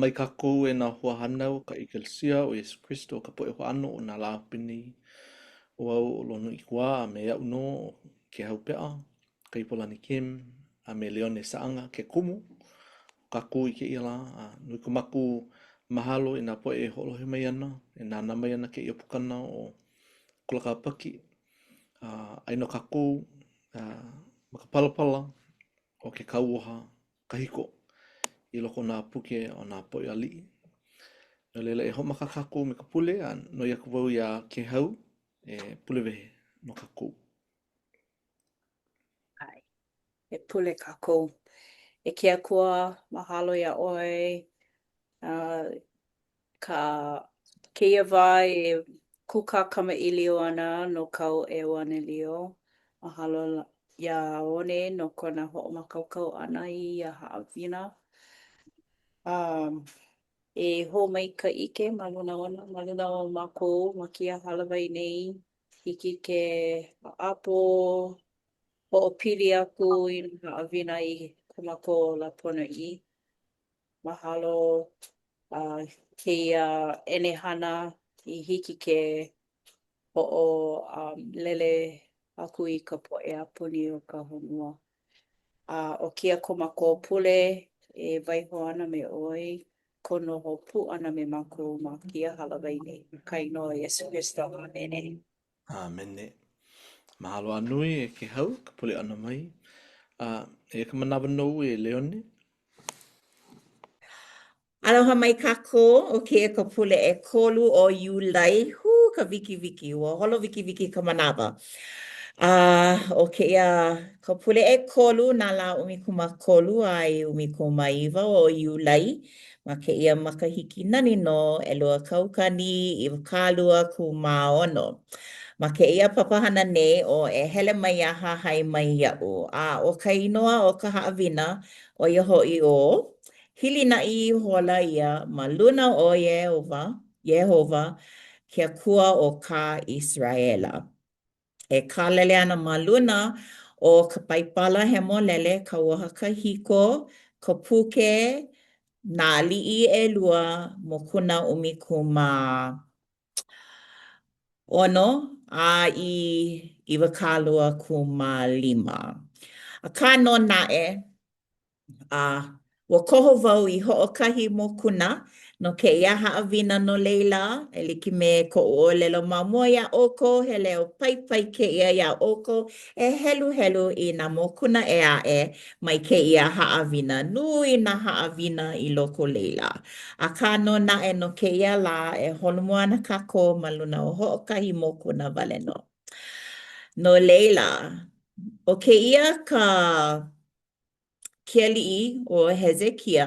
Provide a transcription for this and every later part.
Mai kākou e nā hoahānau o ka ʻEkalesia o Iesū Kristo, ka poʻe hoʻāno o nā lā hope nei. ʻO au ʻo Lonoikuā a me aʻu nō ʻo Kēhau Peʻa, Kaipolani Kim, a me Leone Saʻanga, ke kumu o kākou i kēia lā. A nui ko mākou mahalo i nā poʻe e hoʻolohe mai ana, e nānā mai ana kēia pukana o Kula Kāpaki. A aia nō kākou ma ka palapala o ke kauoha kahiko i loko o nā puke o nā poʻe aliʻi. No laila, e hoʻomaka kākou me ka pule, a noi aku wau iā Kēhau e pule wehe no kākou. ʻAe, e pule kākou. E ke Akua, mahalo iā ʻoe. Uh, ka kēia wā e kūkā kamaʻilio ana no kāu ʻeuanelio. Mahalo iā One no kona hoʻomākaukau ʻana i ia haʻawina. Um, e hō mai ka ʻike ma luna ona, ma luna o mākou ma kēia hālāwai nei. Hiki ke ʻaʻapo, hoʻopili aku i nā haʻawina i ko mākou ola ponoʻī. Mahalo uh, kēia ʻenehana i hiki ke hoʻolele um, aku i ka poʻe a puni o ka honua. A ʻo kēia ko mākou pule e waiho ana me ʻoe kou noho pū ʻana me mākou ma kēia hālāwai nei. Ma ka inoa o Iesū Kristo. ʻĀmene. ʻĀmene. Mahalo a nui e Kēhau ka pule ʻana mai. A eia ka manawa nou e Leone. Aloha mai kākou, ʻo kēia ka pule ʻekolu o Iulai, hū ka wikiwiki, ua holo wikiwiki ka manawa. A ʻo kēia ka pule ʻekolu, nā lā 13 a i 19 o Iulai, Ma kēia makahiki nani nō, 2026. Ma kēia papahana nei ʻo E Hele Mai A Hahai Mai Iaʻu, a ʻo ka inoa o ka haʻawina, ʻo ia hoʻi ʻo, Hilinaʻi ihola ia ma luna o Iēhova, Iēhova, ke Akua o kā ʻIseraʻela. E kālele ana ma luna o ka Paipala Hemolele, Kauoha Kahiko, ka puke Nā Aliʻi ʻElua, mokuna 16 a i 25. Akā nō naʻe, A ua koho wau i hoʻokahi mokuna no kēia haʻawina no laila, e like me koʻu ʻōlelo ma mua iā ʻoukou, he leo paipai kēia iā ʻoukou e heluhelu i nā mokuna ʻē aʻe mai kēia haʻawina. Nui nā haʻawina i loko laila. Akā nō naʻe no kēia lā, e holomua ana kākou ma luna o hoʻokahi mokuna wale nō. No laila, ʻo kēia ka ke aliʻi ʻo Hezekia,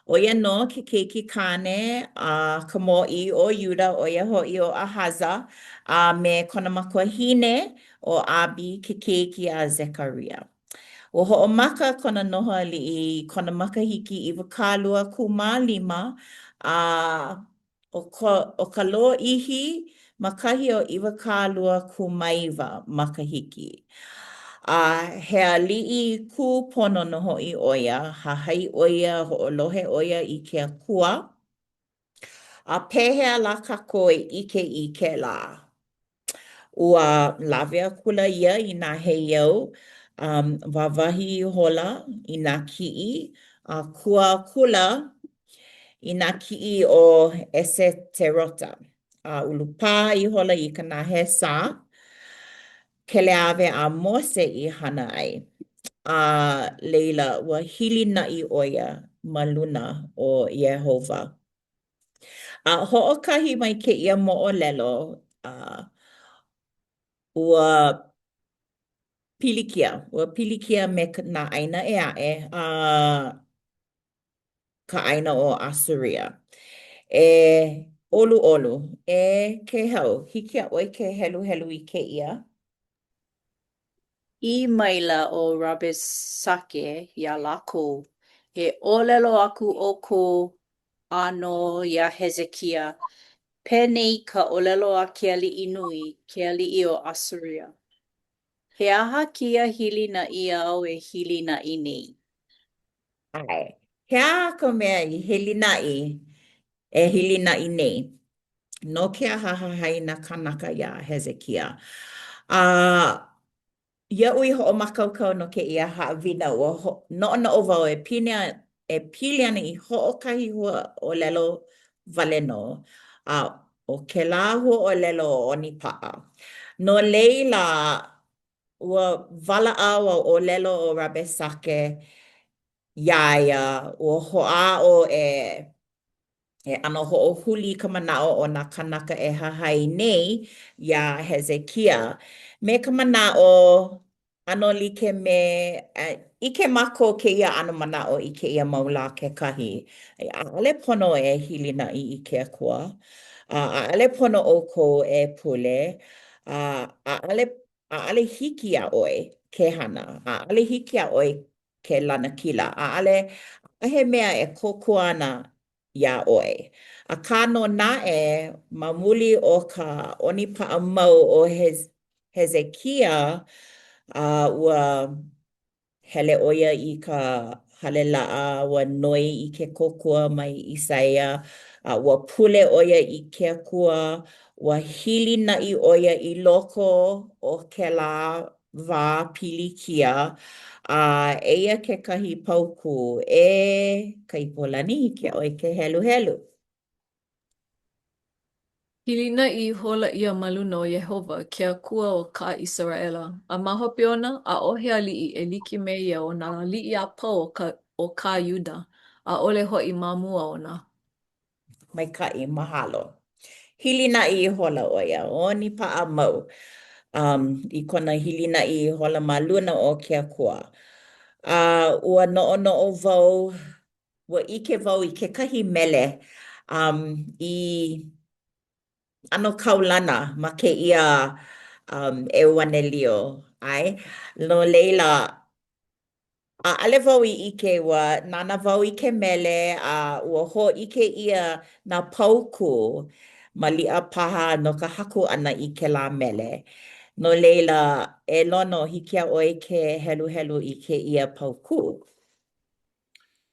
ʻo ia nō ke keiki kāne a ka mōʻī o Iuda, ʻo ia hoʻi ʻo ʻAhaza, a me kona makuahine ʻo ʻAbi, ke keiki a Zekaria. Ua hoʻomaka kona noho aliʻi i kona makahiki 25, a ʻO ka, ʻo ka lōʻihi ma kahi o 29 makahiki. A he aliʻi kūpono nō hoʻi ʻo ia, hahai ʻo ia, hoʻolohe ʻo ia i ke Akua. A pehea lā kākou e ʻike i kēlā? Ua lawe akula ia i nā heiau, um, wāwahi ihola i nā kiʻi, a kua akula i nā kiʻi o ʻEseterota, a ʻulupā ihola i ka nahesa keleawe a Mose i hana ai. A laila, ua hilinaʻi ʻo ia ma luna o Iēhova. A hoʻokahi mai kēia moʻolelo, a ua pilikia, ua pilikia me nā ʻāina ʻē aʻe, a ka ʻāina ʻo ʻAsuria. E ʻoluʻolu, e Kēhau, hiki iā ʻoe ke heluhelu i kēia? ʻĪ maila ʻo Rabesake iā lākou, E ʻōlelo aku ʻoukou ʻānō iā Hezekia, ʻPenei ka ʻōlelo a ke aliʻi nui, ke aliʻi o ʻAsuria, He aha kēia hilinaʻi āu e hilinaʻi nei? ʻAe. He aha ka mea i hilinaʻi e hilinaʻi nei? No ke aha hahai nā kānaka iā Hezekia? A iaʻu i hoʻomākaukau no kēia haʻawina, ua noʻonoʻo wau e pine e pili ana i hoʻokahi huaʻōlelo wale nō, a ʻo kēlā huaʻōlelo ʻo ʻonipaʻa. No laila, ua walaʻau a ʻōlelo ʻo Rabesake iā ia, ua hoʻāʻo e e ʻano hoʻohuli i ka manaʻo o nā kānaka e hahai nei iā Hezekia, me ka manaʻo ʻano like me, ʻike mākou kēia ʻano manaʻo i kēia mau lā kekahi, ʻaʻole pono e hilinaʻi i ke Akua, a ʻaʻole pono ʻoukou e pule, a ʻaʻole, ʻaʻole hiki iā ʻoe ke hana, ʻaʻole hiki iā ʻoe ke lanakila, ʻaʻole, ʻaʻohe mea e kōkua ana iā ʻoe. Akā nō naʻe, ma muli o ka ʻonipaʻa mau o Hezekia, a ua hele ʻo ia i ka hale laʻa, ua noi i ke kōkua mai ʻIsaia, a ua pule ʻo ia i ke Akua, ua hilinaʻi ʻo ia i loko o kēlā wā pilikia, a eia kekahi paukū, e Kaipolani, hiki iā ʻoe ke heluhelu. Hilinaʻi ihola ia ma luna o Iēhova, ke Akua o kā ʻIseraʻela, a ma hope ona, ʻaʻohe aliʻi e like me ia o nā aliʻi a pau o ka, o kā Iuda, ʻaʻole hoʻi ma mua ona. Maikaʻi, mahalo. Hilinaʻi ihola ʻo ia, ʻonipaʻa mau um, i kona hilinaʻi ihola ma luna o ke Akua. A ua noʻonoʻo wau, ua ʻike wau i kekahi mele um, i ʻano kaulana ma kēia um, ʻEuanelio, ʻae? No laila, ʻAʻole wau i ʻike, ua nānā wau i ke mele a ua hōʻike ʻia nā paukū maliʻa paha no ka haku ʻana i kēlā mele. No laila, e Lono, hiki iā ʻoe ke heluhelu i kēia paukū.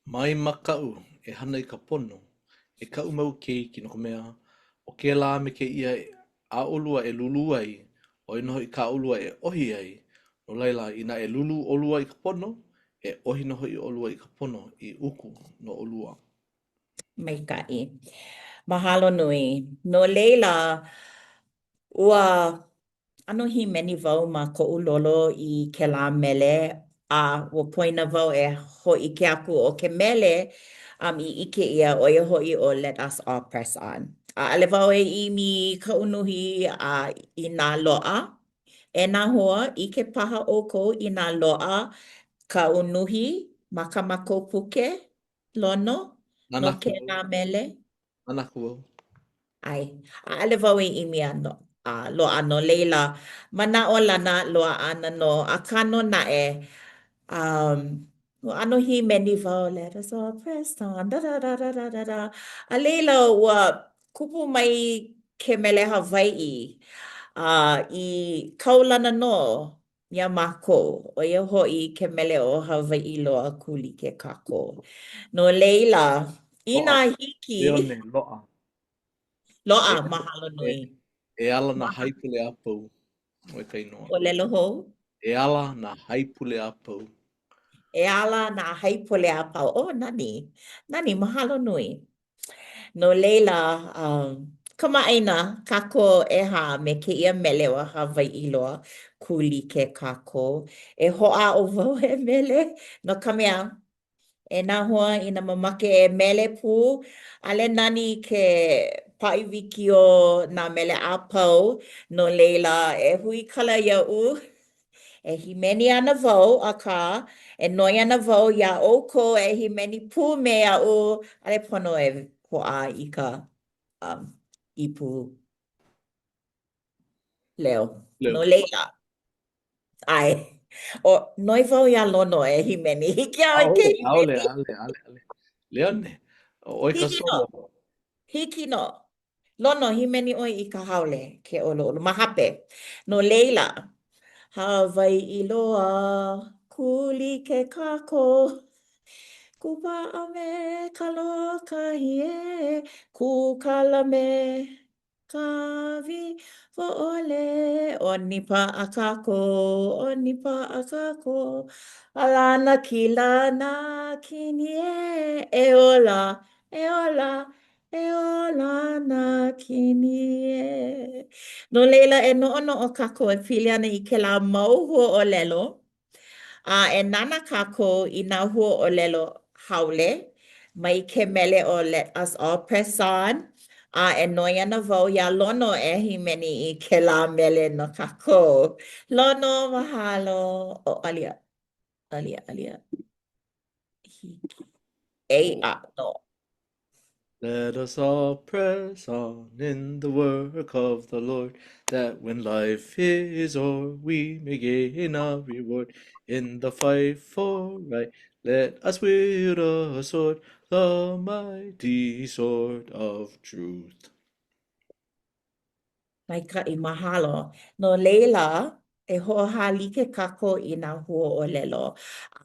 Mai makaʻu e hana i ka pono, e kaʻu mau keiki, no ka mea, ʻo kēlā me kēia a ʻolua e lūlū ai, ʻo ia nō hoʻi kā ʻolua e ʻohi ai, no laila, inā e lūlū ʻolua i ka pono, e ʻohi nō hoʻi ʻolua i ka pono i uku no ʻolua. Maikaʻi. Mahalo nui. No laila, ua ʻano hīmeni wau ma koʻu lolo i kēlā mele, a ua poina wau e hōʻike aku ʻo ke mele um, i ʻike ʻia, ʻo ia hoʻi ʻo Let Us All Press On. ʻAʻole wau e ʻimi i ka unuhi a inā loaʻa. E nā hoa, ʻike paha ʻoukou inā loaʻa ka unuhi ma kā mākou puke, Lono, no kēlā mele? Nānā aku wau. ʻAe. ʻAʻole wau i ʻimi a no, a loaʻa no laila, manaʻolana loaʻa ana nō, akā nō naʻe, um, ua ʻano hīmeni wau, let us all press on, da da da da da da da. A laila, ua kupu mai ke mele Hawaiʻi, a i kaulana nō iā mākou, ʻo ia hoʻi ke mele ʻo Hawaiʻi Loa Kūlike Kākou. No laila, inā hiki. Leone, loaʻa. Loaʻa, mahalo nui. E, e ala nā haipule a pau, ʻo ia ka inoa. ʻŌlelo hou? E ala nā haipule a pau. E ala nā haipule a pau. Oh, nani. Nani, mahalo nui. No laila, um, kamaʻāina kākou ʻehā me kēia mele ʻo Hawaiʻi Loa, Kūlike Kākou. E hoʻāʻo wau e mele, no ka mea, e nā hoa, inā mamake e mele pū, ʻaʻole nani ke paʻi wikiō nā mele a pau, no laila, e huikala iaʻu. E hīmeni ana wau, akā, e noi ana wau iā ʻoukou e hīmeni pū me aʻu, ʻaʻole pono e hoʻā i ka um, ipu leo. Leo. No laila, ʻae. O, noi wau iā Lono e hīmeni. Hiki iā ʻoe ke ʻAʻole, ʻaʻole, hīmeni? ʻaʻole, ʻaʻole, ʻaʻole. Leone, ʻoe ka Hiki nō. solo. Hiki nō. Lono, hīmeni ʻoe i ka haole, ke ʻoluʻolu, ma hape. No laila, Hawaiʻi loa, kūlike kākou. Kūpaʻa me ka lōkahi ē, kūkala me ka wiwoʻole, ʻonipaʻa kākou, ʻonipaʻa kākou, a lanakila nā kini ē, e ola, e ola, e ola nā kini ē. No laila, e noʻonoʻo kākou e pili ana i kēlā mau huaʻōlelo, A e nānā kākou i nā huaʻōlelo haole mai ke mele ʻo Let Us All Press On, a e noi ana wau iā Lono e hīmeni i kēlā mele no kākou. Lono, mahalo. Oh, alia, alia, alia. Hiki. Eia nō. Let us all press on in the work of the Lord, that when life is o'er, we may gain a reward. In the fight for right, let us wield a sword, the mighty sword of truth. Maikaʻi, mahalo. No laila, e hoʻohālike kākou i nā huaʻōlelo.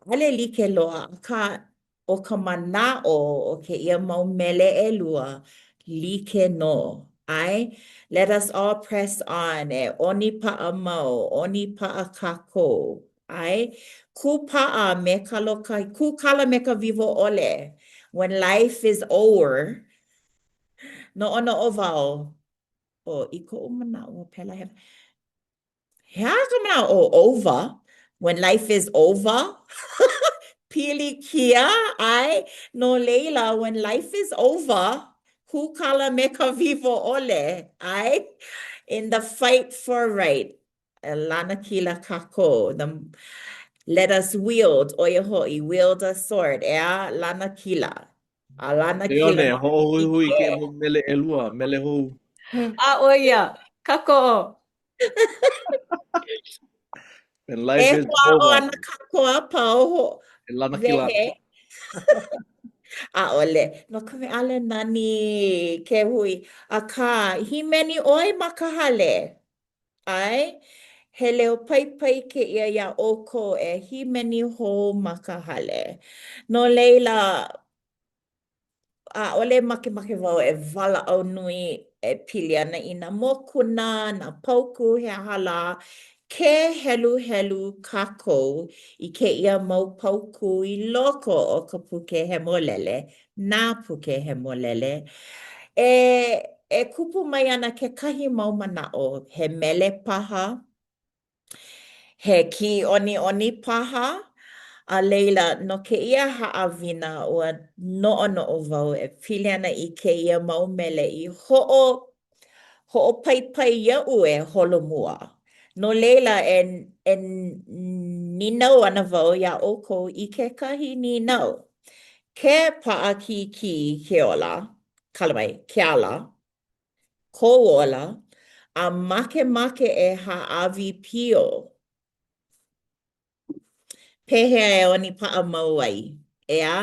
ʻAʻole like loa, akā ʻo ka manaʻo o kēia mau mele ʻelua, like nō. ʻAe? Let us all press on, e ʻonipaʻa mau, ʻonipaʻa kākou. ʻAe? Kūpaʻa me ka lōkahi, kūkala me ka wiwo ʻole. When life is o'er, noʻonoʻo wau, ʻo i koʻu manaʻo, pēlā he He aha ka manaʻo o over? When life is over? Pilikia, ʻae? No laila, when life is over, kūkala me ka wiwo ʻole, ʻae? In the fight for right, e lanakila kākou. The, let us wield, ʻo ia hoʻi, wield a sword, ʻeā, lanakila. A lanakila. Leone, hoʻohuihui kēia mau mele ʻelua, mele hou. A ʻo ia, kākoʻo. When life E is hoʻāʻo over. ana kākou a pau ho E lanakila. wehe. ʻAʻole. No ka mea, ʻaʻole nani ke hui. Akā, hīmeni ʻoe ma ka hale. ʻAe, he leo paipai kēia iā ʻoukou e hīmeni hou ma ka hale. No laila, ʻaʻole makemake wau e walaʻau nui e pili ana i nā mokuna, nā paukū, he aha lā, ke heluhelu kākou i kēia mau paukū i loko o ka puke hemolele, nā puke hemolele, e e kupu mai ana kekahi mau manaʻo, he mele paha, he kīʻoniʻoni paha, a laila, no kēia haʻawina, ua noʻonoʻo wau e pili ana i kēia mau mele i hoʻo hoʻopaipai iaʻu e holomua. No laila, e e nīnau ana wau iā ʻoukou i kekahi nīnau. Ke paʻakikī ke ola, kala mai, ke ala, kou ola, a makemake e hāʻawi pio, Pehea e ʻonipaʻa mau ai, ʻeā?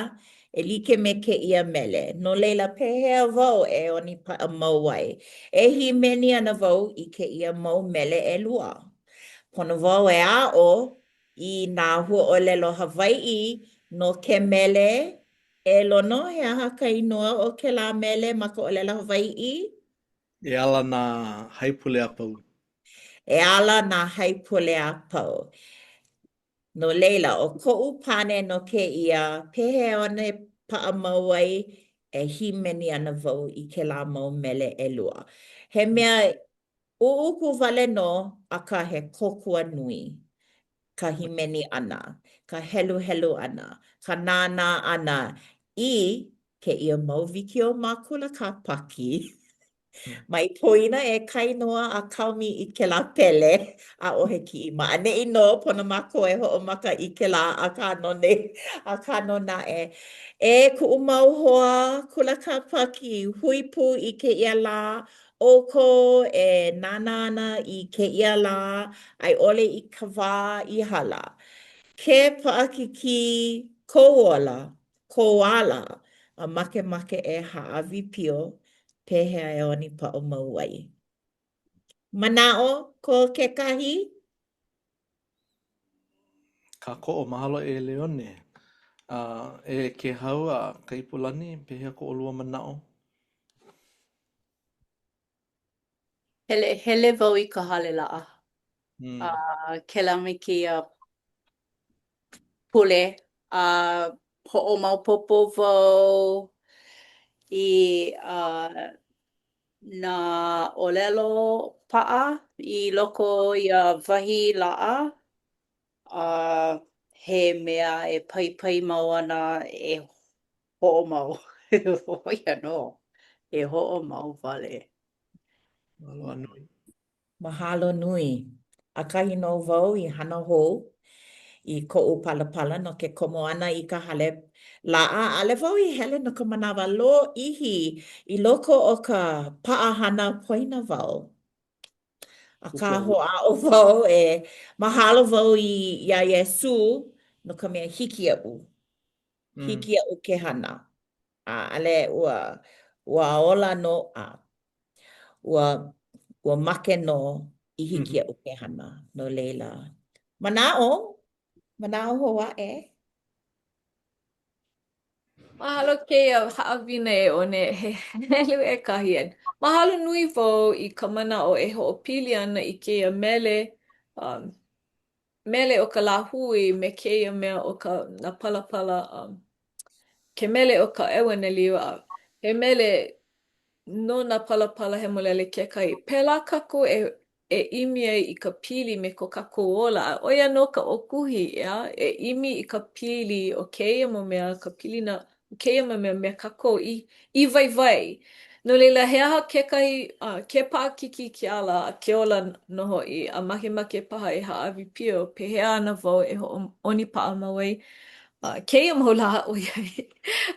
E like me kēia mele. No laila, pehea wau e ʻonipaʻa mau ai? E hīmeni ana wau i kēia mau mele ʻelua. Pono wau e aʻo i nā huaʻōlelo Hawaiʻi no ke mele E Lono, he aha ka inoa o kēlā mele ma ka ʻōlelo Hawaiʻi? E ala nā haipule a pau. E ala nā haipule a pau. No laila, ʻo koʻu pane no kēia, pehea e ʻonipaʻa mau ai, e hīmeni ana wau i kēlā mau mele ʻelua. He mea ʻuʻuku wale nō, akā he kōkua nui ka hīmeni ʻana, ka heluhelu ʻana, ka nānā ʻana i kēia mau wikiō ma Kula Kāpaki. Mai poina e kāinoa a kaomi i kēlā pele, ʻaʻohe kiʻi ma ʻaneʻi nō, pono mākou e hoʻomaka i kēlā, akā nō nei, akā nō naʻe. E kuʻu mau hoa Kula Kāpaki, hui pū i kēia lā, ʻoukou e nānā ana i kēia lā a i ʻole i ka wā i hala. Ke paʻakikī kou ola, kou ala a makemake e hāʻawi pio, pehea e ʻonipaʻa mau ai? Manaʻo ko kekahi? Kākoʻo, mahalo e Leone. A e Kēhau a Kaipulani, pehea ko ʻolua manaʻo? Hele, hele wau i ka hale laʻa. Mm. A kēlā me kēia pule a hoʻomaopopo wau i uh, nā ʻōlelo paʻa i loko o ia wahi laʻa a he mea e paipai mau ana e hoʻomau. ʻO ia nō, e hoʻomau wale. Mahalo nui. Mahalo nui. ʻAkahi nō wau i hana hou i koʻu palapala no ke komo ʻana i ka hale laʻa. ʻAʻole wau i hele no ka manawa lōʻihi i loko o ka paʻahana poina wau. Akā hoʻāʻo wau e mahalo wau i iā Iesū no ka mea hiki iaʻu. Mm. Hiki iaʻu ke hana. A ʻaʻole ua ua ola nō a ua ua make nō i hiki mm. iaʻu ke hana. No laila, manaʻo, manaʻo hou aʻe. Mahalo kēia haʻawina e one he helu ʻekahi. Mahalo nui wau i ka manaʻo e hoʻopili ana i kēia mele, um, mele o ka lāhui me kēia mea o ka nā palapala, um, ke mele o ka ʻEuanelio a he mele no nā palapala hemolele kekahi. Pēlā kākou e e ʻimi ai i ka pili me ko kākou ola, a ʻo ia nō ka ʻōkuhi, ʻeā, e ʻimi i ka pili o kēia mau mea, ka pilina o kēia mau mea me kākou i, i waiwai. No laila, he aha kekahi, uh, ke paʻakikī ke ala a ke ola nō hoʻi, a makemake paha e hāʻawi pio, pehea ana wau e hoʻonipaʻa mau ai uh, kēia mau lā, ʻoiai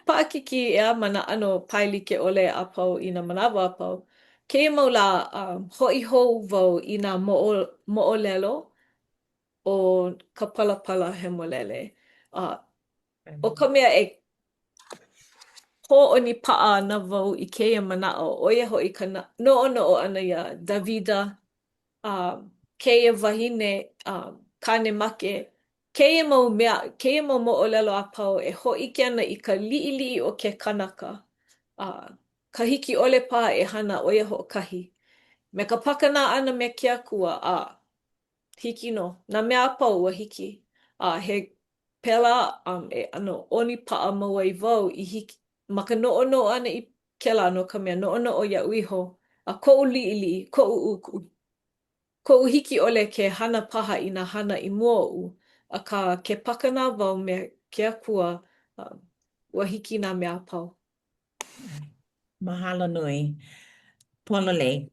paʻakikī, ʻeā, ma nā ʻano pae like ʻole a pau i nā manawa a pau. Kēia mau lā, hoʻi hou wau i nā moʻolelo o ka Palapala Hemolele. ʻO ka mea e hōʻonipaʻa ana wau i kēia manaʻo, ʻo ia hoʻi ka noʻonoʻo ʻana iā Dāvida, kēia wahine kāne make, kēia mau mea, kēia mau moʻolelo a pau e hōʻike ana i ka liʻiliʻi o ke kanaka, ka hiki ʻole paha e hana ʻo ia hoʻokahi, me ka pakanā ʻana me ke Akua, a hiki nō nā mea a pau ua hiki, a he pēlā um, e ʻano ʻonipaʻa mau ai wau i hiki ma ka noʻonoʻo ʻana i kēlā no ka mea noʻonoʻo iaʻu iho, a koʻu liʻiliʻi, koʻu ʻuʻuku, koʻu hiki ʻole ke hana paha i nā hana i mua oʻu, akā ke pakanā wau me ke Akua, um, ua hiki nā mea a pau. Mahalo nui. Pololei.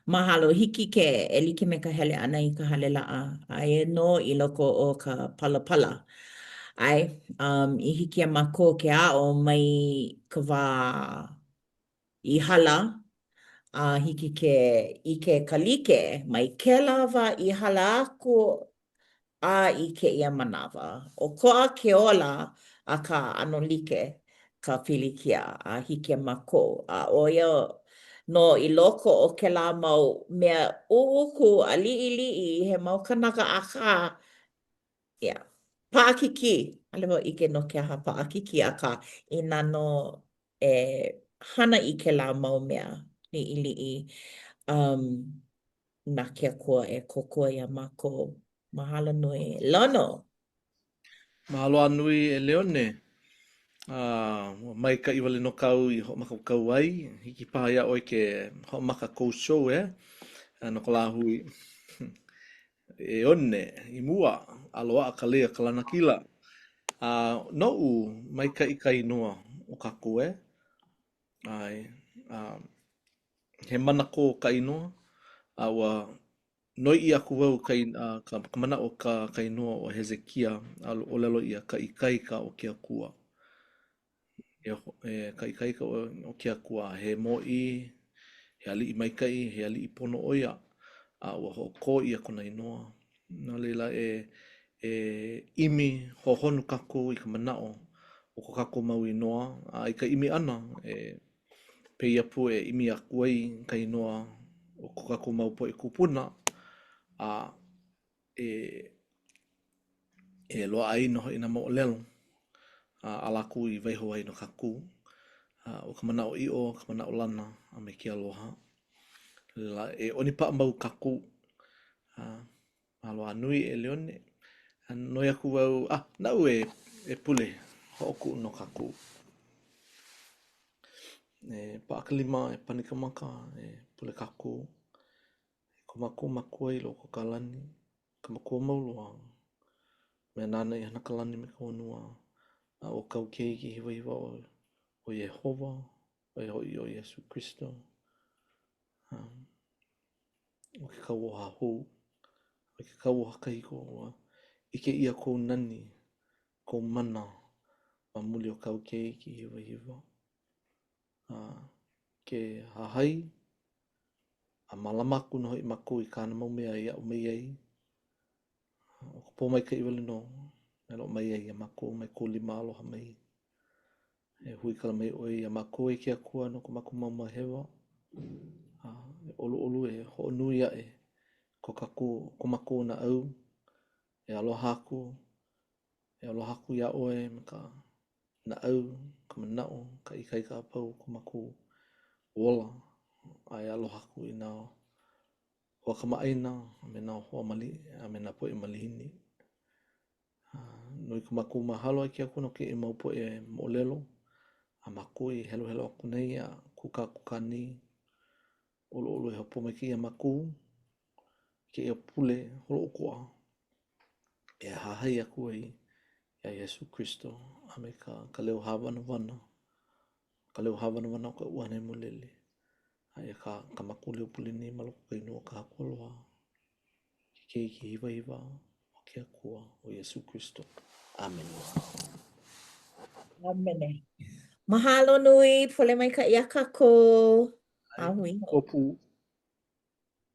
Mahalo. Hiki ke e like me ka hele ʻana i ka hale laʻa, aia nō i loko o ka palapala. ʻAe, um, i hiki iā mākou ke aʻo mai ka wā i hala, a hiki ke ʻike ka like mai kēlā wā i hala aku a i kēia manawa. ʻOkoʻa ke ola, akā ʻano like ka pilikia a hiki iā mākou. A ʻo ia nō i loko o kēlā mau mea ʻuʻuku a liʻiliʻi, he mau kānaka akā, yeah, paʻakikī. ʻAʻole wau ʻike no ke aha paʻakikī, akā inā nō e hana i kēlā mau mea liʻiliʻi, um, na ke Akua e kōkua iā mākou. Mahalo nui. Lono! Mahalo a nui e Leone. A ua maikaʻi wale nō kāu i hoʻomākaukau ai. Hiki paha iā ʻoe ke hoʻomaka kou show, eh? No ka lāhui. E one i mua a loaʻa ka lei a ka lanakila. A noʻu, maikaʻi ka inoa o kākou, eh? ʻAe, a he manakō ka inoa, a ua noiʻi aku wau ka, ka, ka manaʻo o ka, ka inoa o Hezekia, a ʻōlelo ʻia ka ikaika o ke Akua. E, e, ka ikaika o, o ke Akua, he mōʻī, he aliʻi maikaʻi, he aliʻi pono ʻo ia, a ua hoʻokō ʻia kona inoa. No laila, e, e ʻimi hohonu kākou i ka manaʻo o ko kākou mau inoa, a i ka ʻimi ʻana, e pēia pū e ʻimi aku ai i ka inoa o ko kākou mau poʻe kūpuna, a e, e loaʻa ai nō hoʻi nā moʻolelo. A, a lākou i waiho ai no kākou. A, ʻo ka manaʻoʻiʻo, ka manaʻolana, a me ke aloha. La, e ʻonipaʻa mau kākou. A, mahalo a nui e Leone. A noi aku au, a, naʻu e, e pule hoʻokuʻu no kākou. E paʻa ka lima, e pani ka maka, e pule kākou. E ko mākou Makua i loko o ka lani, ka Makua mau loa, mea nāna i hana ka lani me ka honua, a ʻo kāu Keiki hiwahiwa ʻo, ʻo Iēhova, ʻo ia hoʻi ʻo Iesū Kristo, um, ʻo ke kauoha hou, a me ke kauoha kahiko, ua ʻike ʻia kou nani, kou mana ma muli o kāu Keiki hiwahiwa. A ke hahai a mālama aku nō hoʻi mākou i kāna mau mea i aʻo mai ai. ʻO ka pōmaikaʻi wale nō e loaʻa mai ai iā mākou mai kou lima aloha mai. E huikala mai ʻoe iā mākou e ke Akua no ko mākou mau mea hewa. A e ʻoluʻolu e hoʻonui aʻe ko kākou, ko mākou naʻau e aloha aku, e aloha aku iā ʻoe me ka naʻau, ka manaʻo, ka ikaika a pau o ko mākou ola, a e aloha aku i nā hoa kamaʻāina a me nā hoa mali, a me nā poʻe malihini. A nui ko mākou mahalo e ke Akua no kēia mau poʻe moʻolelo a mākou i heluhelu aku nei a kūkākūkā nei. ʻOluʻolu e hoʻopōmaikaʻi iā mākou i kēia pule holoʻokoʻa e hahai aku ai iā Iesū Kristo a me ka, ka leo hāwanawana, ka leo hāwanawana o ka ʻUhane Hemolele. Aia kā, kā mākou leo pule nei ma loko o ka inoa o ka Haku aloha, ke keiki hiwahiwa o ke Akua, ʻo Iesū Kristo. ʻAmene. ʻAmene. Mahalo nui, pule maikaʻi iā kākou. A hui hou. Pū.